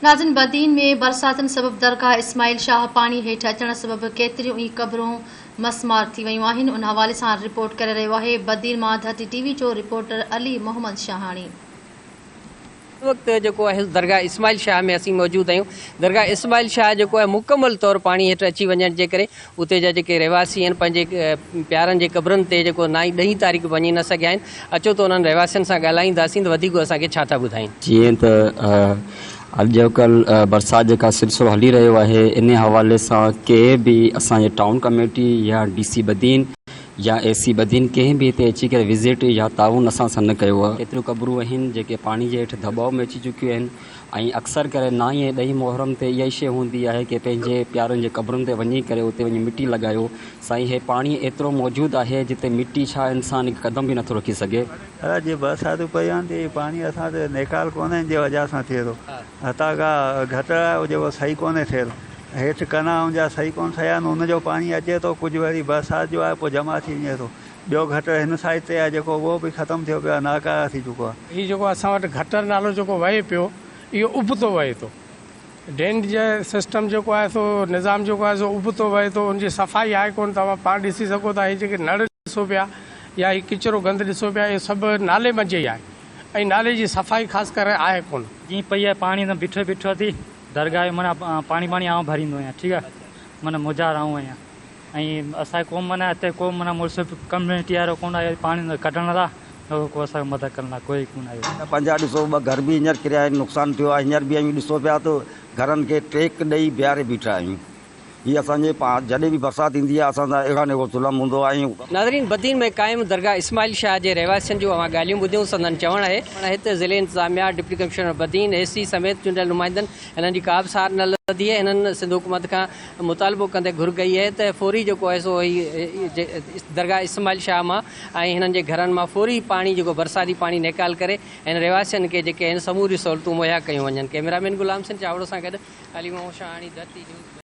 ناظرين بدين ۾ برساتن سبب درگاهه اسماعيل شاهه پاڻي هيٺ اچڻ سبب ڪيتريون ئي قبرون مسمار ٿي ويون آهن ان حوالي سان رپورٽ ڪري رهيو آهي بدين مان ڌرتي ٽي وي جو رپورٽر علي محمد شاهاڻي. هن وقت جيڪو آهي درگاهه اسماعيل شاهه ۾ اسين موجود آهيون درگاهه اسماعيل شاهه جيڪو آهي مڪمل طور پاڻي هيٺ اچي وڃڻ جي ڪري اتي جا جيڪي رهواسي آهن پنهنجي پيارن جي قبرن تي جيڪو نائين ڏهين تاريخ وڃي نه سگهيا آهن اچو ته انهن رهواسين سان ڳالهائينداسين ته وڌيڪ اسان کي ڇا ٿا ٻڌائين. جيئن ته اڄوڪلهه برسات جيڪا سلسلو هلي رهيو آهي انهي حوالي سان ڪي به اسان جي ٽائون ڪميٽي يا ڊي سي بدين يا اي سي بدين ڪنهن به هتي اچي ڪري وزٽ يا تعاون اسان سان نه ڪيو آهي. ڪيتريون قبرون آهن جيڪي پاڻي جي هيٺ ڌٻاء ۾ اچي چڪيون آهن ۽ اڪثر ڪري نائين ۽ ڏهين محرم تي اها ئي شيء هوندي آهي ڪي پنهنجي پيارن جي قبرن تي وڃي ڪري اتي وڃي مٽي لڳايو سائين هي پاڻي ايترو موجود آهي جتي مٽي ڇا انسان هڪ قدم به نٿو رکي سگهي. ادا جي برساتون پيون آهن ته هي پاڻي اسان تي نيڪال ڪونهي ان جي وجه سان ٿئي ٿو هتان ڪا گٽر آهي اهو جيڪو صحيح ڪونهي ٿيل هيٺ ڪنا ان جا صحيح ڪونه ٺهيا آهن ان جو پاڻي اچي ٿو ڪجهه وري برسات جو آهي پوء جمع ٿي وڃي ٿو ٻيو گٽر هن سائيڊ تي آهي جيڪو اهو به ختم ٿيو پيو آهي ناڪاره ٿي چڪو آهي. هي جيڪو اسان وٽ گٽر نالو جيڪو وهي پيو اهو ابتو وهي ٿو. ڊرين جي سسٽم جيڪو آهي سو نظام جيڪو آهي سو ابتو وهي ٿو ان جي صفائي آهي ڪونه توهان پاڻ ڏسي سگهو ٿا هي جيڪي نڙ ڏسو پيا يا هي ڪچرو گند ڏسو پيا اهو سڀ نالي منجهه ئي آهي ۽ نالي جي صفائي خاص ڪري آهي ڪونه. جيئن پئي آهي پاڻي سان بيٺو بيٺو ٿي درگاهه جو معنيٰ پاڻي ٻاڻي آئون ڀريندو آهيان ٺيڪ آهي معنيٰ مجار آئون آهيان ۽ اسان کي ڪو معنيٰ هتي ڪو معنيٰ مڙس ڪميونٽي وارو ڪونه آيو پاڻي ڪڍڻ لاء نه ڪو اسان کي مدد ڪرڻ لاء ڪوئي ڪونه آيو. پنهنجا ڏسو ٻه گهر به هينئر ڪريا آهن نقصان ٿيو آهي هينئر به اوهين ڏسو پيا ته گهرن کي ٽيڪ ڏئي بيهاري بيٺا آهيون هي اسان جي جڏهن به برسات ايندي آهي اسان سان اهڙا نه اهڙو ظلم هوندو آهي ۽. ناظرين بدين ۾ قائم درگاهه اسماعيل شاهه جي رهواسين جون اوهان ڳالهيون ٻڌيون سندن چوڻ آهي ته ضلعي انتظاميا ڊپٽي ڪمشنر بدين اي سي سميت چونڊيل نمائندن هنن جي ڪا به سار نه لڌي آهي هنن سنڌ حڪومت کان مطالبو ڪندي گهر ڪئي آهي ته فوري جيڪو آهي سو هي درگاهه اسماعيل شاهه مان ۽ هنن جي گهرن مان فوري پاڻي جيڪو برساتي پاڻي نيڪال ڪري هن رهواسين کي جيڪي آهن سموريون سهولتون مهيا ڪيون وڃن ڪئميرا مين غلام حسين چاوڙو سان گڏ علي محمد شاهاڻي ڌرتي نيوز.